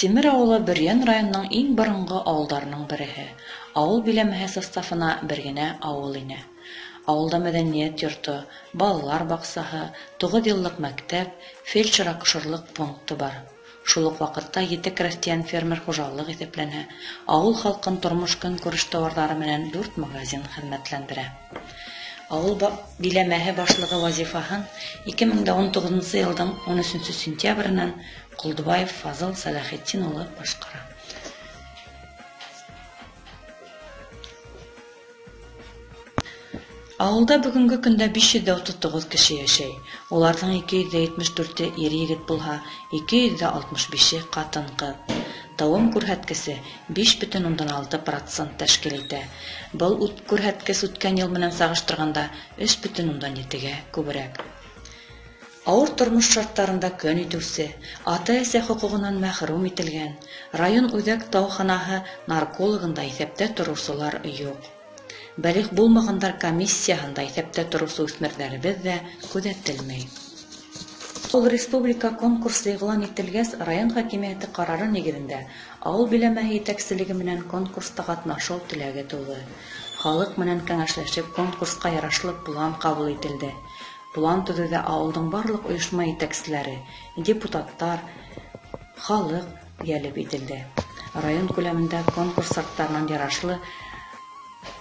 Тимер ауылы Бөрйән районының иң боронғо ауылдарының береһе. Ауыл биләмәһе составына бер генә ауыл инә. Ауылда мәҙәниәт йорто, балалар баҡсаһы, туғыҙ йыллыҡ мәктәп, фельдшер-акушерлыҡ пункты бар. Шул уҡ ваҡытта ете крәҫтиән-фермер хужалыҡ иҫәпләнә, ауыл халҡын тормош-көнкүреш тауарҙары менән дүрт магазин хеҙмәтләндерә. Ауыл биләмәһе башлығы вазифаһын 2019 йылдың 13 сентябренән Ҡолдобаев Фазыл Сәләхетдин улы башҡара. Ауылда бөгөнгө көндә 539 кеше йәшәй. Уларҙың 274-е ир-егет булһа, 265-е ҡатын-ҡыҙ. Тыуым күрһәткесе 5,6% тәшкил итә. Был күрһәткес үткән йыл менән сағыштырғанда 3,7-гә күберәк. Ауыр тормош шарттарында көн итеүсе, ата-әсә хоҡуғынан мәхрүм ителгән, район үҙәк дауаханаһы наркологында иҫәптә тороусылар юҡ. Бәлиғ булмағандар комиссияһында иҫәптә тороусы үҫмерҙәребеҙ ҙә күҙәтелмәй. Ул республика конкурсы иғлан ителгәс, район хакимиәте ҡарары нигеҙендә ауыл биләмәһе етәкселеге менән конкурста ҡатнашыу теләге тыуҙы. Халыҡ менән кәңәшләшеп, конкурсҡа ярашлы план ҡабул ителде. План төҙөүҙә ауылдың барлыҡ ойошма етәкселәре, депутаттар, халыҡ йәлеп ителде. Район күләмендә конкурс шарттарынан ярашлы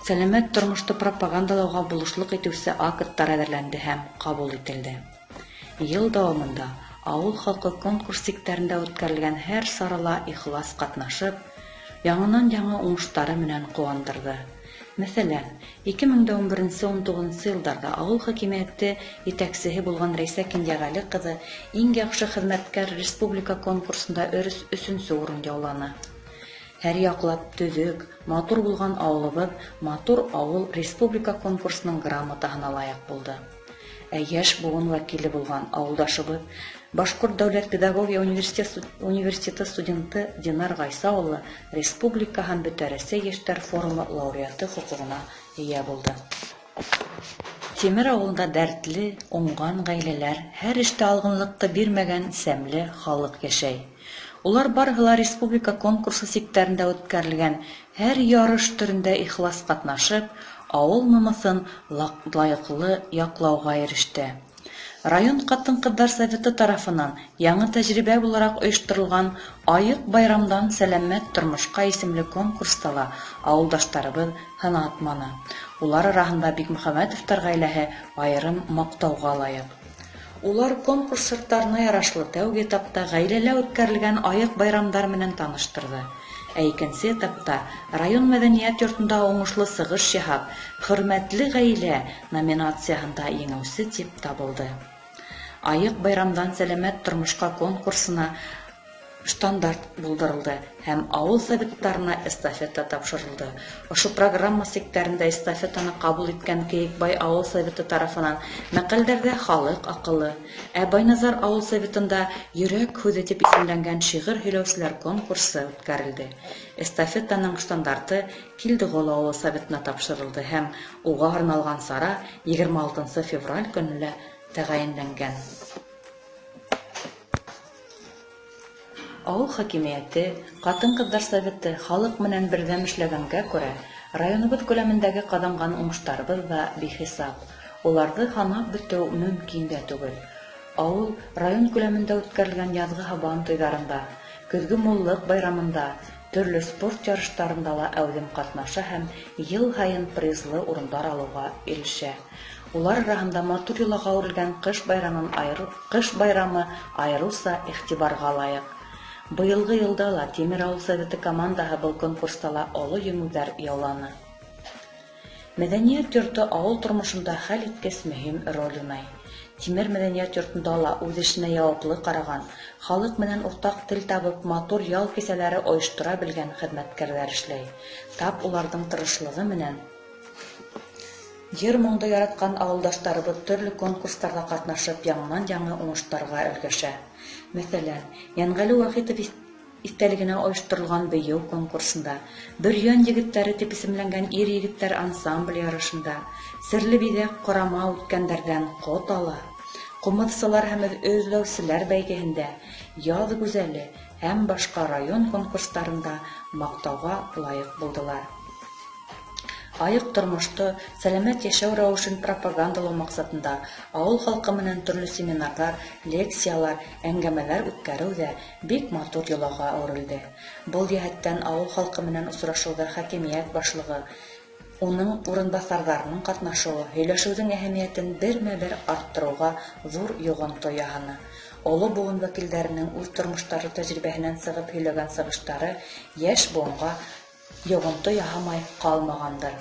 сәләмәт тормошто пропагандалауға булышлыҡ итеүсе акттар әҙерләнде һәм ҡабул ителде. Йыл дауамында ауыл халҡы конкурс сиктәрендә үткәрелгән һәр сарала ихлас ҡатнашып, яңынан-яңы уңыштары менән ҡыуандырҙы. Мәҫәлән, 2011-19 йылдарҙа ауыл хакимиәте етәксеһе булған Рәйсә Кинйәғәле ҡыҙы иң яҡшы хеҙмәткәр республика конкурсында өсөнсө урын яуланы. Һәр яҡлап төҙөк, матур булған ауылыбыҙ «Матур ауыл» республика конкурсының грамотаһына лайыҡ булды. Ә йәш быуын вәкиле булған ауылдашыбыҙ, Башҡорт дәүләт педагогия университеты студенты Динар Ғайса улы республика һәм Бөтә Рәсәй йәштәр форумы лауреаты хоҡуғына эйә булды. Тимер ауылында дәртле, уңған ғаиләләр, һәр эштә алғынлыҡты бирмәгән сәмле халыҡ йәшәй. Улар барыһы ла республика конкурсы сиктәрендә үткәрелгән һәр ярыш төрөндә ихлас ҡатнашып, ауыл намыҫын лайыҡлы яҡлауға иреште. Район ҡатын-ҡыҙҙар советы тарафынан яңы тәжрибә булараҡ ойошторолған «Айыҡ байрамдан сәләмәт тормошҡа» исемле конкурста ла ауылдаштарыбыҙ һынатманы. Улар араһында Бикмөхәмәтовтар ғаиләһе айырым маҡтауға лайыҡ. Улар конкурс шарттарына ярашлы тәүге этапта ғаиләлә үткәрелгән айыҡ байрамдар менән таныштырҙы. Ә икенсе этапта район мәҙәниәт йортонда уңышлы сығыш яһап, «Хөрмәтле ғаилә» номинацияһында еңеүсе тип табылды. Айыҡ байрамдан сәләмәт тормошҡа конкурсына штандарт булдырылды һәм ауыл советтарына эстафета тапшырылды. Ошо программа сиктәрендә эстафетаны ҡабул иткән Кейекбай ауыл советы тарафынан мәҡәлдәрҙә халыҡ аҡылы, ә Байназар ауыл советында йөрәк һүҙе тип исемләнгән шиғыр һөйләүселәр конкурсы үткәрелде. Эстафетаның штандарты Килдеғол ауыл советына тапшырылды һәм уға арналған сара 26 февраль көнөнә тәғәйенләнгән. Ауыл хакимиәте, ҡатын-ҡыҙҙар советы халыҡ менән берҙәм эшләгәнгә күрә, районыбыҙ күләмендәге ҡаҙанған уңыштарыбыҙ ҙа бихисап. Уларҙы һанап бөтөү мөмкин дә түгел. Ауыл район күләмендә үткәрелгән яҙғы һабан туйҙарында, көҙгө муллыҡ байрамында, төрлө спорт ярыштарында ла әүҙем ҡатнаша һәм йыл һайын призлы урындар алыуға ирешә. Улар араһында матур йолаға әүерелгән ҡыш байрамы айырыуса иғтибарға лайыҡ. Быйылғы йылда ла Тимер ауыл советы командаһы был конкурста ла оло еңеүҙәр яуланы. Мәҙәниәт йорто ауыл тормошонда хәл иткес мөһим роль уйнай. Тимер мәҙәниәт йортонда ла үҙ эшенә яуаплы ҡараған, халыҡ менән уртаҡ тел табып, матур ял кисәләре ойоштора белгән хеҙмәткәрҙәр эшләй. Тап уларҙың тырышлығы менән йыр-моңдо яратҡан ауылдаштарыбыҙ төрлө конкурстарҙа ҡатнашып, яңынан-яңы уңыштарға өлгәшә. Мәҫәлән, Йәнғәле Вахитов иҫтәлегенә ойошторолған бейеү конкурсында, Бөрйән егеттәре тип исемләнгән ир-егеттәр ансамбль ярышында, Серле биҙәк ҡорама үткәндәрҙән ҡот ала, ҡумыҙсылар һәм өҙләүселәр бәйгеһендә, Яҙ гүзәле һәм башҡа район конкурстарында маҡтауға лайыҡ булдылар. Айыҡ тормошто, сәләмәт йәшәү рәүешен пропагандалау маҡсатында ауыл халҡы менән төрлө семинарҙар, лекциялар, әңгәмәләр үткәреү ҙә бик матур йолаға әүерелде. Был йәһәттән ауыл халҡы менән осрашыуҙа хакимиәт башлығы, уның урынбаҫарҙарының ҡатнашыуы һөйләшеүҙең әһәмиәтен бермә-бер арттырыуға ҙур йоғонто яһаны. Оло быуын вәкилдәренең үҙ тормоштары тәжрибәһенән сығып һөйләгән сығыштары йәш быуынға йоғонто яһамай ҡалмағандыр.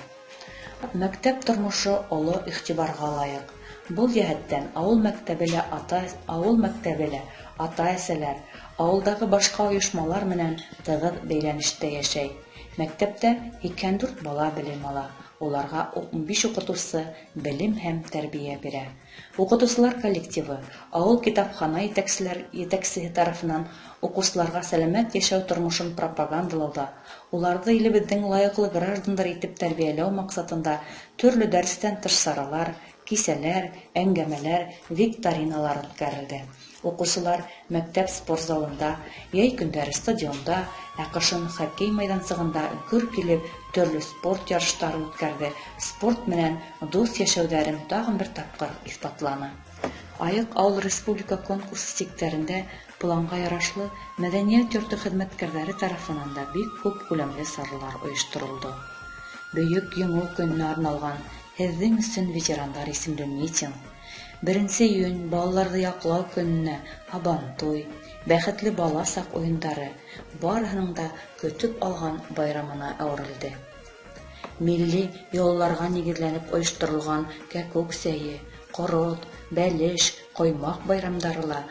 Мәктәп тормошо оло иғтибарға лайыҡ. Был йәһәттән ауыл мәктәбе лә ата ауыл мәктәбе лә ата-әсәләр, ауылдағы башҡа ойошмалар менән тығыҙ бәйләнештә йәшәй. Мәктәптә 84 бала белем ала, уларға 15 уҡытыусы белем һәм тәрбиә бирә. Уҡытыусылар коллективы, ауыл китапхана етәкселәр етәксеһе тарафынан уҡыусыларға сәләмәт йәшәү тормошон пропагандалауҙа, уларҙы илебеҙҙең лайыҡлы граждандар итеп тәрбиәләү маҡсатында төрлө дәрестән тыш саралар, кисәләр, әңгәмәләр, викториналар үткәрелде. Уҡыусылар мәктәп спорт залында, йәй көндәре стадионда, ә ҡышын хоккей майҙансығында гөр килеп төрлө спорт ярыштары үткәрҙе, спорт менән дуҫ йәшәүҙәрен тағын бер тапҡыр иҫбатланы. Айыҡ ауыл республика конкурсы сиктәрендә планға ярашлы мәҙәниәт йорто хеҙмәткәрҙәре тарафынан да бик күп күләмле саралар ойошторолдо. Бөйөк Еңеү көнөнә арналған «Һеҙҙең өсөн ветерандар» исемле митинг, 1 июнь балаларҙы яҡлау көнөнә һабантуй, бәхетле бала саҡ уйындары барыһының да көтөп алған байрамына әүерелде. Милли йолаларға нигеҙләнеп ойошторолған кәкүк сәйе, ҡорот, бәлеш, ҡоймаҡ байрамдары ла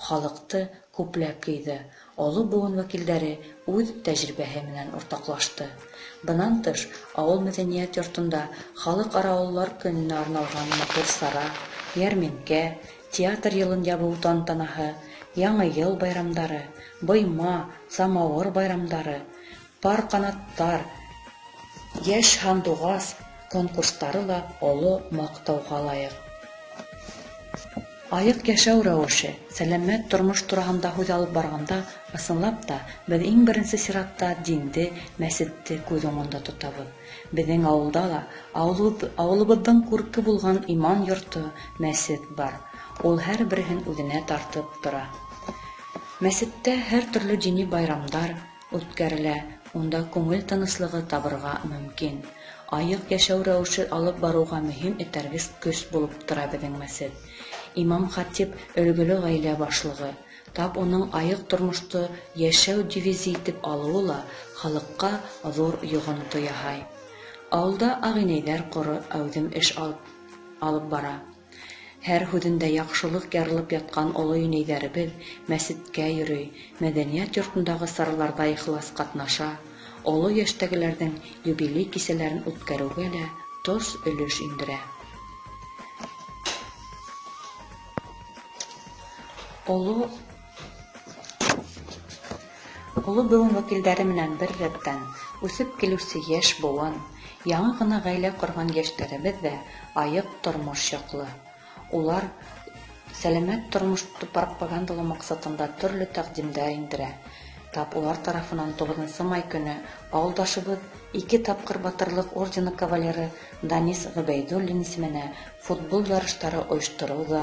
халыҡты күпләп йыйҙы. Оло быуын вәкилдәре үҙ тәжрибәһе менән уртаҡлашты. Бынан тыш, ауыл мәҙәниәт йортонда халыҡ-ара ололар көнөнә арналған матур сара, йәрминкә, театр йылын ябыу тантанаһы, Яңы йыл байрамдары, быйма, самауыр байрамдары, пар ҡанаттар, йәш һандуғас конкурстары ла оло маҡтауға лайыҡ. Айыҡ йәшәү рәүеше, сәләмәт тормош тураһында һүҙ алып барғанда, ысынлап та, беҙ иң беренсе сиратта динде, мәсетте күҙ уңында тотабыҙ. Беҙҙең ауылда ла ауылыбыҙҙың күрке булған иман йорто, мәсет бар. Ул һәр береһен үҙенә тартып тора. Мәсеттә һәр төрлө дини байрамдар үткәрелә, унда күңел тыныслығы табырға мөмкин. Айыҡ йәшәү рәүеше алып барыуға мөһим этәргес көс булып тора беҙҙең мәсет. Имам-хатип өлгөлө ғаилә башлығы. Тап уның айыҡ тормошто йәшәү девизы итеп алыуы ла халыҡҡа ҙур йоғонто яһай. Ауылда ағинәйҙәр ҡоро әүҙем эш алып бара. Һәр һүҙендә яҡшылыҡ ярылып ятҡан оло инәйҙәребеҙ мәсеткә йөрөй, мәҙәниәт йортондағы сараларҙа ихлас ҡатнаша, оло йәштәгеләрҙең юбилей кисәләрен үткәреүгә лә тос өлөш индерә. Оло быуын вәкилдәре менән бер рәттән үҫеп килеүсе йәш быуын, яңы ғына ғаилә ҡорған йәштәребеҙ ҙә айыҡ тормош яҡлы. Улар сәләмәт тормошто пропагандалау маҡсатында төрлө тәҡдимдәр индерә. Тап улар тарафынан 9 май көнө ауылдашыбыҙ 2 тапҡыр Батырлыҡ ордены кавалеры Данис Ғөбәйҙуллин исеменә футбол ярыштары ойоштороу ҙа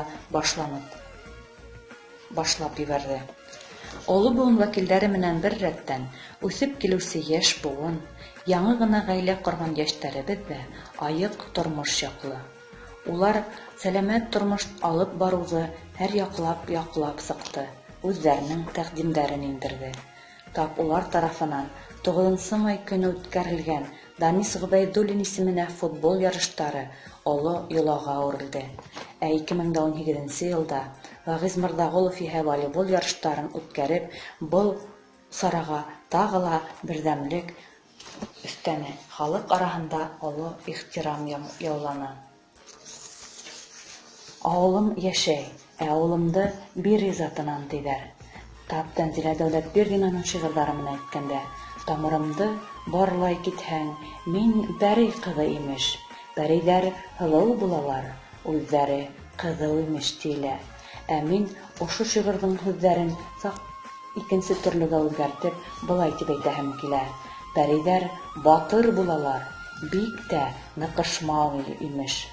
башлап ебәрҙе. Оло быуын вәкилдәре менән бер рәттән үҫеп килеүсе йәш быуын, яңы ғына ғаилә ҡорған йәштәребеҙ ҙә айыҡ тормош яҡлы. Улар сәләмәт тормош алып барыуҙы һәр яҡлап яҡлап сыҡты, үҙҙәренең тәҡдимдәрен индерҙе. Тап улар тарафынан 9 май көнө үткәрелгән Данис Ғөбәйҙуллин исеменә футбол ярыштары оло йолаға әүерелде. Ә 2018 йылда Вағиз Мырҙағолов иһә волейбол ярыштарын үткәреп, был сараға тағы ла берҙәмлек өҫтәне, халыҡ араһында оло ихтирам яуланы. Ауылым йәшәй, ә ауылымды Бири затынан тиҙәр. Тап Тәнзилә Дәүләтбирҙинаның шиғырҙары менән әйткәндә, тамырымды барлай китһәң, мин бәрей ҡыҙы имеш. Бәрейҙәр һылыу булалар, үҙҙәре ҡыҙыу имеш тиелә. Ә мин ошо шиғырҙың һүҙҙәрен икенсе төрлөгә үҙгәртеп, былай тип әйтәһем килә: пәрейҙәр батыр булалар, бик тә ныҡышмал, имеш.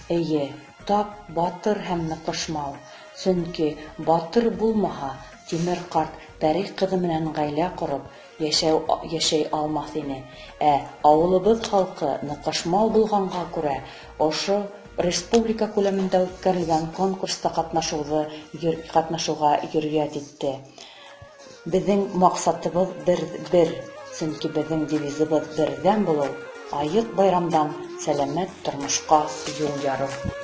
Эйе, тап батыр һәм ныҡышмал. Сөнки батыр булмаһа, Тимер ҡарт пәрей ҡыҙы менән ғаилә ҡороп, йәшәү йәшәй алмаҫ ине. Ә ауылыбыҙ халҡы ныҡышмал булғанға күрә, ошо республика күләмендә үткәрелгән конкурста ҡатнашыуҙы ҡатнашыуға йөрьәт итте. Беҙҙең маҡсатыбыҙ бер, бер, сөнки беҙҙең девизыбыҙ берҙәм булыу, айыҡ байрамдан сәләмәт тормошҡа юл ярыу.